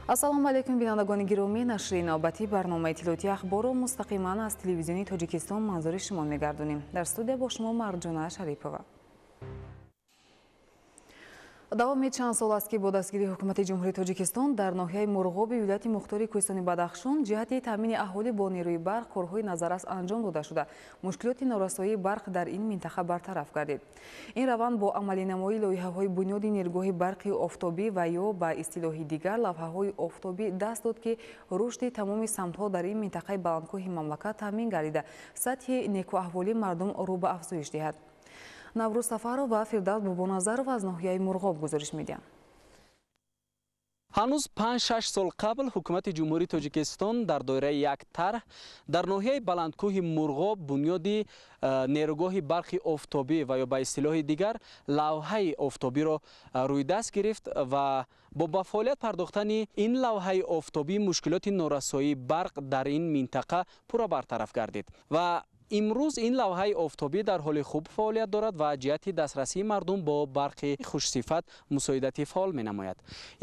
Ассалому алайкум, бинандагони гиромӣ. Нашри навбатии барномаи иттилоотии ахборро мустақиман аз телевизиони Тоҷикистон манзури шумо мегардонем. Дар студия бо шумо Марҷона Шарипова. Давоми чанд сол аст, ки бо дастгирии ҳукумати Ҷумҳурии Тоҷикистон дар ноҳияи Мурғоби вилояти мухтори Кӯҳистони Бадахшон ҷиҳати таъмини аҳолӣ бо нерӯи барқ корҳои назаррас анҷом дода шуда, мушкилоти норасоии барқ дар ин минтақа бартараф гардид. Ин раванд бо амалинамоии лоиҳаҳои бунёди нерӯгоҳи барқи офтобӣ ва ё ба истилоҳи дигар лавҳаҳои офтобӣ даст дод, ки рушди тамоми самтҳо дар ин минтақаи баландкӯҳи мамлакат таъмин гардида, сатҳи некуаҳволии мардум рӯ ба афзоиш диҳад. Наврӯз Сафаров ва Фирдавс Бобоназаров аз ноҳияи Мурғоб гузориш медиҳанд. Ҳанӯз 5-6 сол қабл ҳукумати Ҷумҳурии Тоҷикистон дар доираи як тарҳ дар ноҳияи баландкӯҳи Мурғоб бунёди нерӯгоҳи барқи офтобӣ ва ё ба истилоҳи дигар лавҳаи офтобиро рӯи даст гирифт ва бо ба фаъолият пардохтани ин лавҳаи офтобӣ мушкилоти норасоии барқ дар ин минтақа пурра бартараф гардид ва имрӯз ин лавҳаи офтобӣ дар ҳоли хуб фаъолият дорад ва ҷиҳати дастрасии мардум бо барқи хушсифат мусоидати фаъол менамояд.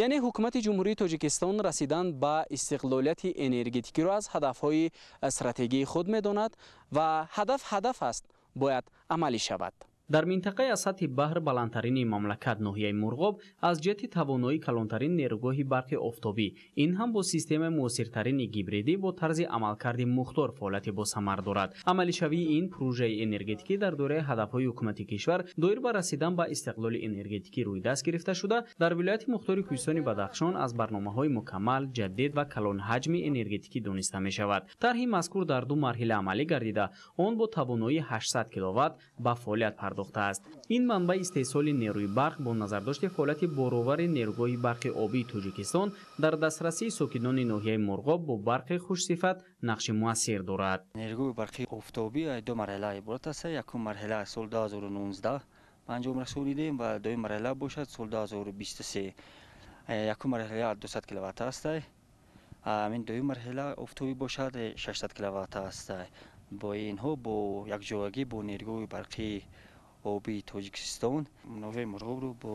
Яъне ҳукумати Ҷумҳурии Тоҷикистон расидан ба истиқлолияти энергетикиро аз ҳадафҳои стратегии худ медонад ва ҳадаф ҳадаф аст, бояд амалӣ шавад. Дар минтақаи аз сатҳи баҳр баландтарини мамлакат ноҳияи Мурғоб аз ҷиҳати тавоноии калонтарин нерӯгоҳи барқи офтобӣ, ин ҳам бо системаи муосиртарини гибридӣ бо тарзи амалкарди мухтор фаъолияти босамар дорад. Амалишавии ин прӯжаи энергетикӣ дар доираи ҳадафҳои ҳукумати кишвар доир ба расидан ба истиқлоли энергетикӣ рӯи даст гирифта шуда, дар вилояти мухтори Кӯҳистони Бадахшон аз барномаҳои мукаммал, ҷадид ва калонҳаҷми энергетикӣ дониста мешавад. Тарҳи мазкур дар ду марҳила амалӣ гардида, он бо тавоноии 800 киловатт ба фаъолият пардохтааст. Ин манбаи истеҳсоли нерӯи барқ бо назардошти фаъолияти боровари нерӯгоҳи барқи обии Тоҷикистон дар дастрасии сокинони ноҳияи Мурғоб бо барқи хушсифат нақши муассир дорад. Нерӯгоҳи барқи офтобӣ ду марҳила иборат аст. Якум марҳила соли 2019 ба анҷом расонидем ва дуюм марҳила бошад соли 2023. Якум марҳила 200 киловатт аст. Ҳамин дуюм марҳила офтобӣ бошад 600 киловатт аст. Бо инҳо бо якҷоягӣ бо нерӯгоҳи барқи обии Тоҷикистон ноҳияи Мурғобро бо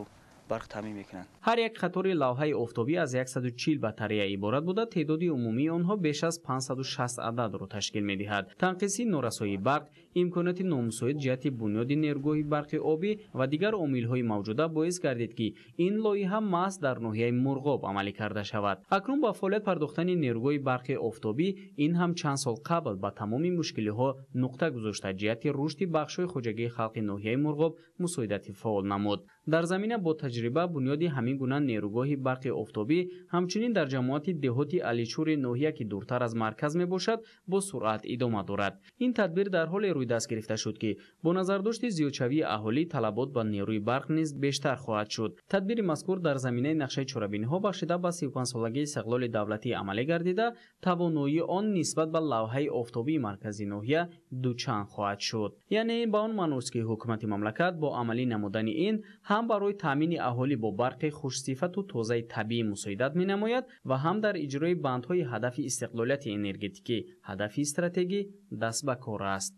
барқ таъмин мекунанд. Ҳар як қатори лавҳаи офтобӣ аз 140 батарея иборат буда, теъдоди умумии онҳо беш аз 560 ададро ташкил медиҳад. Танқиси норасоии барқ, имконоти номусоид ҷиҳати бунёди нерӯгоҳи барқи обӣ ва дигар омилҳои мавҷуда боис гардид, ки ин лоиҳа маҳз дар ноҳияи Мурғоб амалӣ карда шавад. Акнун ба фаъолият пардохтани нерӯгоҳи барқи офтобӣ ин ҳам чанд сол қабл ба тамоми мушкилиҳо нуқта гузошта, ҷиҳати рушди бахшҳои хоҷагии халқи ноҳияи Мурғоб мусоидати фаъол намуд. Дар замина бо таҷриба бунёди ҳамин гуна нерӯгоҳи барқи офтобӣ ҳамчунин дар ҷамоати деҳоти Аличури ноҳия, ки дуртар аз марказ мебошад, бо суръат идома дорад. Ин тадбир дар ҳоле рӯи даст гирифта шуд, ки бо назардошти зиёдшавии аҳолӣ талабот ба нерӯи барқ низ бештар хоҳад шуд. Тадбири мазкур дар заминаи нақшаи чорабиниҳо бахшида ба 35-солагии истиқлоли давлатӣ амалӣ гардида, тавоноии он нисбат ба лавҳаи офтобии маркази ноҳия дучанд хоҳад шуд. Яъне ин ба он маъност, ки ҳукумати мамлакат бо амалӣ намудани ин ҳам барои таъмини аҳолӣ бо барқи хушсифату тозаи табиӣ мусоидат менамояд ва ҳам дар иҷрои бандҳои ҳадафи истиқлолияти энергетикӣ, ҳадафи стратегӣ даст ба кор аст.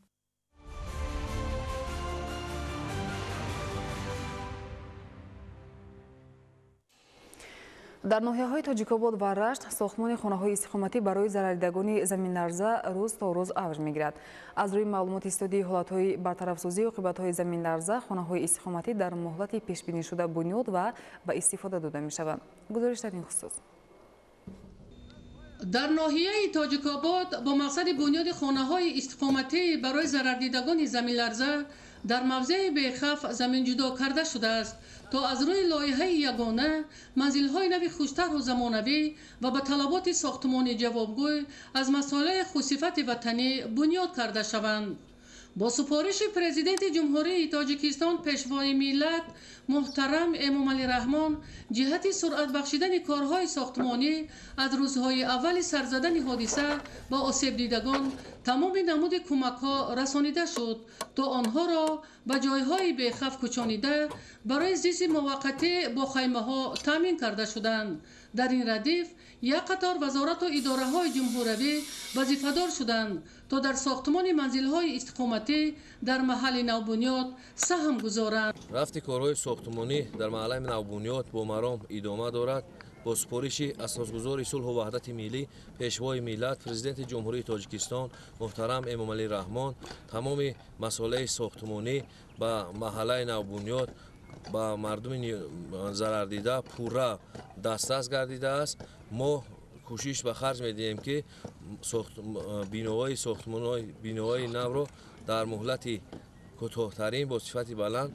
Дар ноҳияҳои Тоҷикобод ва Рашт сохтмони хонаҳои истиқоматӣ барои зарардидагони заминларза рӯз то рӯз авҷ мегирад. Аз рӯи маълумоти студияи ҳолатҳои бартарафсозии оқибатҳои заминларза, хонаҳои истиқоматӣ дар муҳлати пешбинишуда бунёд ва ба истифода дода мешаванд. Гузориш дар ин хусус. Дар ноҳияи Тоҷикобод бо мақсади бунёди хонаҳои истиқоматӣ барои зарардидагони заминларза дар мавзеи Бехаф замин ҷудо карда шудааст, то аз рӯи лоиҳаи ягона манзилҳои нави хуштарҳу замонавӣ ва ба талаботи сохтмонӣ ҷавобгӯй аз масолеҳи хусифати ватанӣ бунёд карда шаванд. Бо супориши Президенти Ҷумҳурии Тоҷикистон, Пешвои миллат муҳтарам Эмомалӣ Раҳмон, ҷиҳати суръат бахшидани корҳои сохтмонӣ аз рӯзҳои аввали сарзадани ҳодиса ба осебдидагон тамоми намуди кӯмакҳо расонида шуд, то онҳоро ба ҷойҳои бехавф кӯчонида барои зисти муваққатӣ бо хаймаҳо таъмин карда шуданд. Дар ин радиф як қатор вазорату идораҳои ҷумҳуравӣ вазифадор шуданд, то дар сохтмони манзилҳои истиқоматӣ дар маҳалли навбунёд саҳм гузоранд. Рафти корҳои сохтмонӣ дар маҳаллаи навбунёд бо маром идома дорад. Бо супориши асосгузори сулҳу ваҳдати миллӣ, пешвои миллат, президенти Ҷумҳурии Тоҷикистон муҳтарам Эмомалӣ Раҳмон тамоми масолеҳи сохтмонӣ ба маҳаллаи навбунёд ба мардуми зарардида пурра дастрас гардидааст. Мо кӯшиш ба харҷ медиҳем, ки биноҳои сохтмонои биноҳои навро дар муҳлати кӯтоҳтарин бо сифати баланд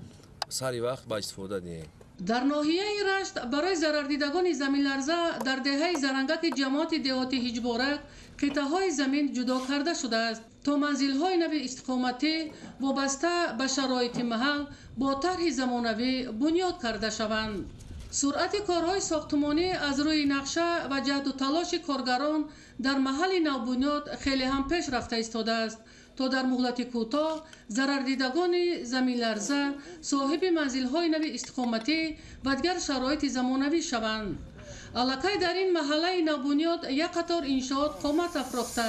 сари вақт ба истифода диҳем. Дар ноҳияи Рашт барои зарардидагони заминларза дар деҳаи Зарангаки ҷамоати деҳоти Ҳиҷборак қитъаҳои замин ҷудо карда шудааст, то манзилҳои нави истиқоматӣ вобаста ба шароити маҳал бо тарҳи замонавӣ бунёд карда шаванд. Суръати корҳои сохтмонӣ аз рӯи нақша ва ҷаҳду талоши коргарон дар маҳалли навбунёд хеле ҳам пеш рафта истодааст, то дар муҳлати кӯтоҳ зарардидагони заминларза соҳиби манзилҳои нави истиқоматӣ ва дигар шароити замонавӣ шаванд. Аллакай дар ин маҳаллаи навбунёд як қатор иншоот қомат афрохта,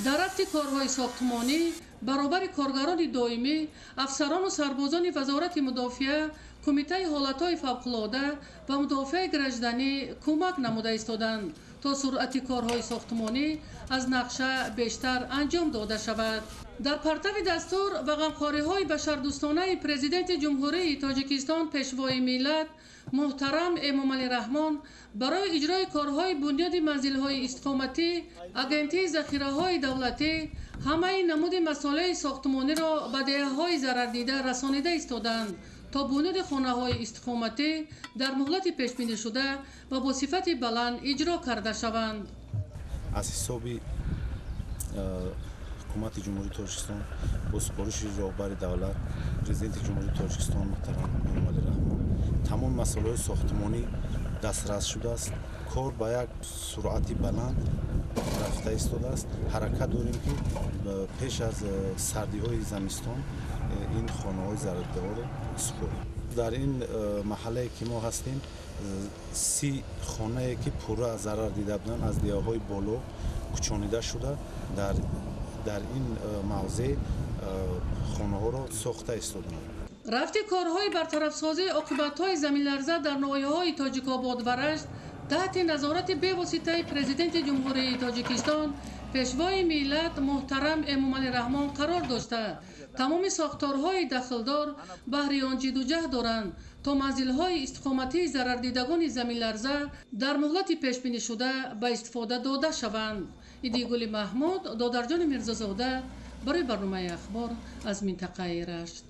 дар рафти корҳои сохтмонӣ баробари коргарони доимӣ, афсарону сарбозони Вазорати мудофиа, Кумитаи ҳолатҳои фавқулода ва мудофиаи гражданӣ кӯмак намуда истоданд, то суръати корҳои сохтмонӣ аз нақша бештар анҷом дода шавад. Дар партави дастур ва ғамхориҳои башардӯстонаи президенти Ҷумҳурии Тоҷикистон, пешвои миллат муҳтарам Эмомалӣ Раҳмон барои иҷрои корҳои бунёди манзилҳои истиқоматӣ Агентии захираҳои давлатӣ ҳамаи намуди масолеҳи сохтмониро ба деҳаҳои зарардида расонида истоданд, то бунёди хонаҳои истиқоматӣ дар муҳлати пешбинишуда ва бо сифати баланд иҷро карда шаванд. Аз ҳисоби ҳукумати Ҷумҳурии Тоҷикистон бо супориши роҳбари давлат, президенти Ҷумҳурии Тоҷикистон муҳтарам Эмомалӣ Раҳмон тамоми масъалаҳои сохтмонӣ дастрас шудааст. Кор ба як суръати баланд рафта истодааст. Ҳаракат дорем, ки пеш аз сардиҳои замистон ин хонаҳои зарардидаҳоро супорем. Дар ин маҳаллае ки мо ҳастем, 30 хонае ки пурра зарар дида буданд, аз деҳаҳои боло кӯчонида шуда, дар ин мавзеъ хонаҳоро сохта истоданд. Рафти корҳои бартарафсозии оқибатҳои заминларза дар ноҳияҳои Тоҷикобод ва Рашт таҳти назорати бевоситаи президенти Ҷумҳурии Тоҷикистон, пешвои миллат муҳтарам Эмомалӣ Раҳмон қарор дошта, тамоми сохторҳои дахлдор баҳри он ҷидду ҷаҳд доранд, то манзилҳои истиқоматии зарардидагони заминларза дар муҳлати пешбинишуда ба истифода дода шаванд. Идигули Маҳмуд, Додарҷони Мирзозода барои барномаи Ахбор аз минтақаи Рашт.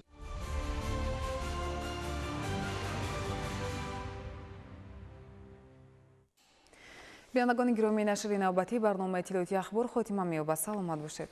Бинандагони гиромӣ, нашри навбатии барномаи иттилоотии Ахбор хотима меёбад. Саломат бошед.